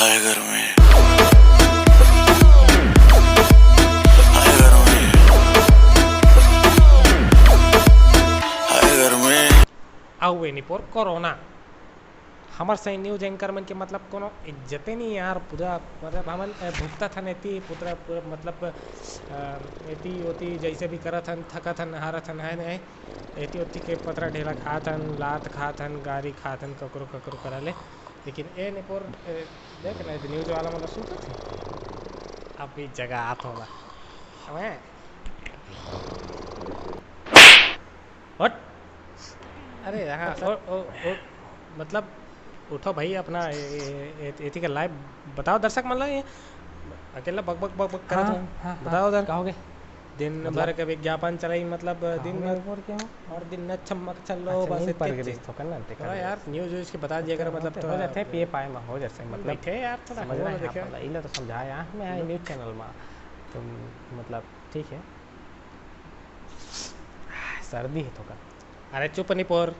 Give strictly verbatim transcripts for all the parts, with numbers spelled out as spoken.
हाय गर्मी, हाय गर्मी, हाय गर्मी। अउ ए निपोर कोरोना। हमर सही न्यूज एंकर मन के मतलब कोनो इज्जते नहीं यार। पूरा मतलब हमन, अ, भुगतत हन एती, पूरा, पूरा मतलब, अ, एती ओती जैसे भी करत हन, थकत हन, हारत हन, है नहीं? एती ओती के पथरा ढेला खात हन, लात खात हन, गारी खात हन ककरो ककरो करा ले। लेकिन ए निपोर, ए, देख ना, न्यूज वाला मतलब सुतत हे। अभी जगह आत होगा। हमें हट। अरे हाँ, ओ, ओ, ओ, मतलब उठो भाई अपना ए-, ए-, ए-, एथी के लाइव बताओ दर्शक मन ला। ये अकेला बक बक बक बक करत हाँ, हो। हाँ, बताओ हाँ, उधर। का हो गए? दिन मतलब भर के विज्ञापन चलाई, मतलब का दिन हो गए भर। और क्या हो? और दिन न छमक चलो, अच्छा, बस नींद इतने पड़ गई चीज। तो करना, ते थोड़ा करना। यार न्यूज व्यूज के बता दिया कर, मतलब होते, हो थोड़ा जाते हैं, पिए पाए में हो जाते हैं, मतलब मीठे यार, थोड़ा समझ रहे हैं आप, देखे। मतलब इला तो समझाया मैं न्यूज चैनल में, तो मतलब ठीक है। सर्दी है थोड़ा। अरे चुप नहीं पोर।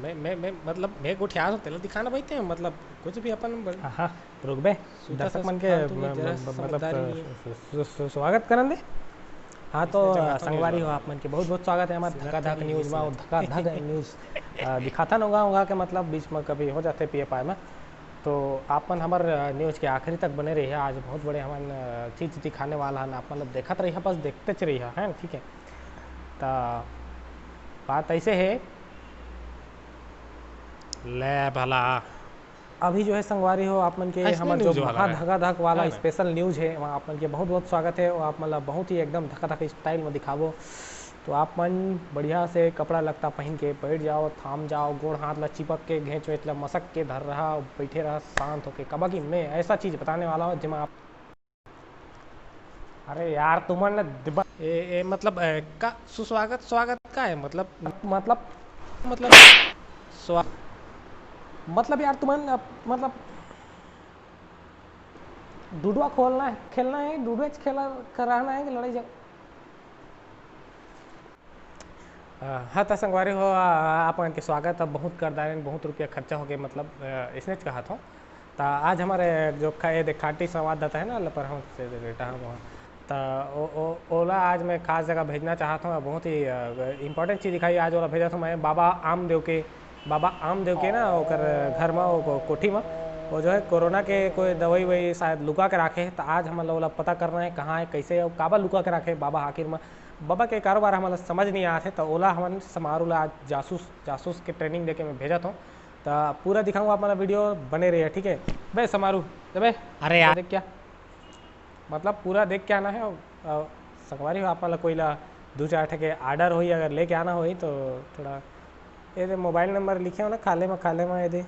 मैं, मैं, मैं, मतलब, मैं गोठिया तो तेला दिखाना भाई ते, मतलब, कुछ भी अपन ब-, हाँ, हाँ, रुक बे। सूता दर्शक सा मन के फालतू में म-, जरा म-, मतलब, समझदारी नहीं है। सु-, सु-, सु-, स्वागत करन दे। हाँ, तो, इसने जगह तो संगवारी नहीं हो, लगा। आप मन के बहुत, बहुत स्वागत है हमारे सीधा धकाधक कभी न्यूज नहीं में, और सीधा। धकाधक न्यूज, अ, दिखाता ना होगा, होगा के मतलब बीच में कभी हो जाते पिए पाए में। तो आप मन हमर, अ, न्यूज के आखिरी तक बने रहिए। आज बहुत बड़े हमन, अ, चीज दिखाने वाला हन, आप मतलब देखत रहिए, बस देखते च रहिए, है ना? ठीक है, त बात ऐसे है, ले भला। अभी जो है संगवारी हो, आप मन के ऐसने हमर जो न्यूज वाला महा है। धकाधक वाला है ना? स्पेशल न्यूज है, वहाँ आप मन के बहुत बहुत स्वागत है। और आप मन ला बहुत ही एकदम धकाधक स्टाइल में दिखाबो। तो आप मन बढ़िया से कपड़ा लत्ता पहन के बैठ जाओ, थाम जाओ, गोड़ हाथ ला चिपक के, घेंच वेंच ला मसक के धर रहा, बैठे रहा शांत होके, काबर कि मैं ऐसा चीज बताने वाला हूँ जेमा आप अरे यार, तुमन ने दिबा- ए, ए, मतलब, ए, का सुस्वागत, स्वागत का है? मतलब, मतलब, मतलब, स्वा- मतलब यार, तुमन, अ, मतलब, डुडुआ खोलना है, खेलना है, डुडुआ खेला कराना है कि लड़ाई झगड़ा? अ, हाँ, त संगवारी हो, अ, आप मन के स्वागत। अब बहुत कर डारेन, बहुत रुपया खर्चा हो गए, मतलब, अ, इसने च कहत हो। त आज हमारे जो खा-, ये देख, खाटी संवाददाता है ना, लपरहा से बेटा हम वहाँ। त ओ, ओ, ओला आज मैं खास जगह भेजना चाहत हूँ, बहुत ही, अ, इंपॉर्टेंट चीज़ दिखाई, आज ओला भेजत हूँ मैं बाबा आमदेव के, बाबा आमदेव के ना, ओकर घर म, ओ को-, कोठी म, वो जो है कोरोना के कोई दवाई ववाई शायद लुका के राखे हे, त आज हमन ला ओला पता करना है, कहाँ है, कैसे है, काबर लुका के राखे हे बाबा आखिर म। बाबा के कारोबार हमन ला समझ नहीं आत हे, त ओला हमन समारू ला आज जासूस, जासूस के ट्रेनिंग देके मैं भेजत हूँ। त पूरा दिखाऊँ आप मन ला, वीडियो बने रहिए, ठीक है? बे समारू, अबे, अरे यार। देख क्या? मतलब पूरा देख के आना है। और, और संगवारी हो, आप मन ला कोई ला दू चार ठे के ऑर्डर होई, अगर लेके आना होई तो थोड़ा ये दे मोबाइल नंबर लिखे हो ना, खाले में, खाले में ये दे।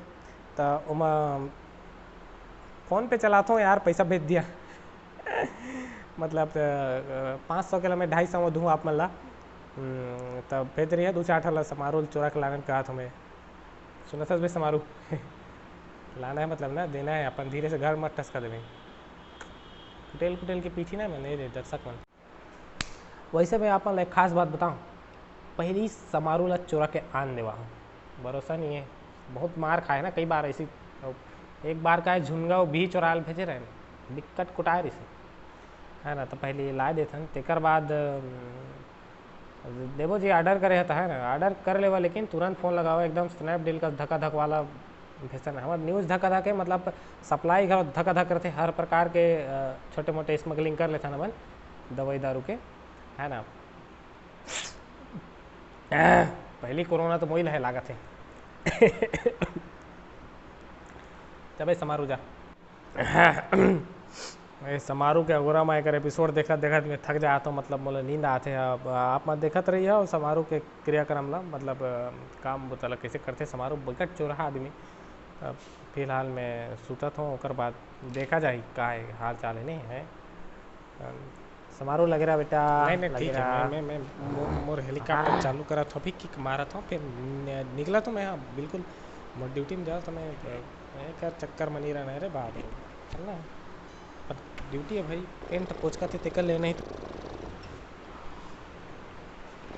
त ओमा फोन पे चलात हो यार, पैसा भेज दिया। मतलब, अ, अ, पाँच सौ के ला मैं ढाई सौ में दूँ आप मन ला। हम्म, तब भेज रही है दू चार ठा ला समारू चोरा के लानन कहत हूँ मैं। सुनत हस बे समारू? लाना है मतलब ना, देना है, अपन धीरे से घर मत टसका देवे। कुटेल कुटेल के पीठी ना, मैं नहीं दे दर्शक मन। वैसे मैं आप मन ला एक खास बात बताऊँ, पहली समारू ला चोरा के आन देवा हूँ, भरोसा नहीं है, बहुत मार खाए ना कई बार ऐसी। एक बार का है, झुनगा वो भी चोरा ल भेजे रहे, बिक्कट कुटाए रही, है ना? तो पहले ये ला देथन, तेकर बाद, अम, देबो जी, ऑर्डर करे ह त, है ना, ऑर्डर कर लेवा, लेकिन तुरंत फोन लगावा, एकदम स्नैपडील का धकाधक वाला फैशन है। हमार न्यूज धकाधक है, मतलब सप्लाई घलो धकाधक रहते, हर प्रकार के, अ, छोटे मोटे स्मगलिंग कर लेथन अपन दवाई दारू के, है ना। पहली कोरोना तो मोही लहे लागत है। तबे समारू जा। ए, समारू के अगोरा म एकर एपिसोड देखत देखत मैं थक जात हूँ, मतलब मोला नींद आत हे। अब आप मन देखत रहिए अउ समारू के क्रियाक्रम ला, मतलब, अ, काम बुता ला कैसे करथे समारू, बिकट चोरहा आदमी। अब फिलहाल मैं सुतत हूँ, ओकर बाद देखा जाही का हे, हाल चाल हे, नहीं हे। अम, समारू लगे रहा बेटा, नहीं, नहीं, लगे ठीक है, रहा। मैं, मैं, मैं, मो-, मोर हेलीकॉप्टर हाँ। चालू करत हूँ, अभी किक मारत हूँ, फिर न-, निकला तो मैं, हाँ, बिल्कुल, मोर ड्यूटी में जाओ तो मैं, मैं कर चक्कर मनी रहना है रे बाप रे, चलना है। पर ड्यूटी है भाई, टेंट पोचका थे तेकर ले नहीं तो।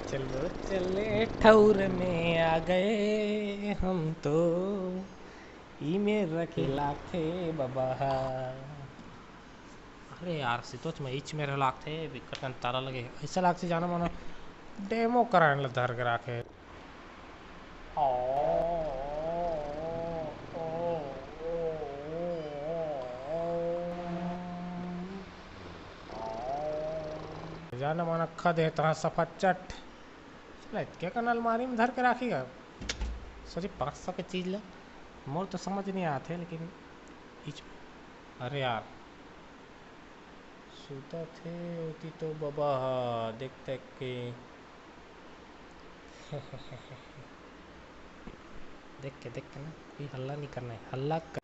चलो चले ठौर में आ गए हम तो। ई मेर रखे लागथे बबा ह। अरे यार, सितोच में इच मेर लागथे, बिकट कन तारा लगे हे। अइसे लागथे जाना माना डेमो कराने ला धर के राखे। जाना माना खा दे तहाँ सफा चट। साला, इतके कन अलमारी में धर के राखी गा? सॉरी, पाँच सौ के चीज ला। मोर तो समझ नहीं आत हे, लेकिन इच-, अरे यार, सुतत हे ओती तो बबा ह, देख, देख के। देख के, देख के ना, कोई हल्ला नहीं करना है। हल्ला कर,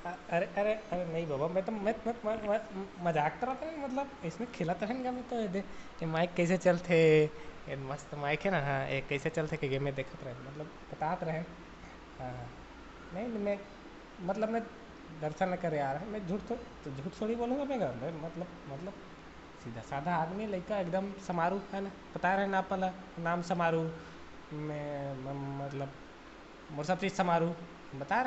अ-, अरे, अरे, अरे, नहीं बाबा, मैं तो, मैं, मैं, मैं, मैं मजाक करत रहें, मतलब, इसमें खेलत रहें का, मैं तो, ये दे, ये माइक कैसे चलथे, ये मस्त माइक है ना, हाँ, ये कैसे चलथे के गेम में देखत रहें, मतलब, बतात रहें। हाँ, हाँ। नहीं, नहीं, मैं, मतलब, मैं दर्शन न करे आ रहा है, मैं झूठ थो-, तो झूठ थोड़ी बोलूँगा मैं, मैं, मतलब, मतलब, सीधा साधा आदमी, लइका एकदम समारू, है ना, बता रहे ना आप वाला नाम समारू, मैं, म-, मतलब, मोर सब चीज समारू, बता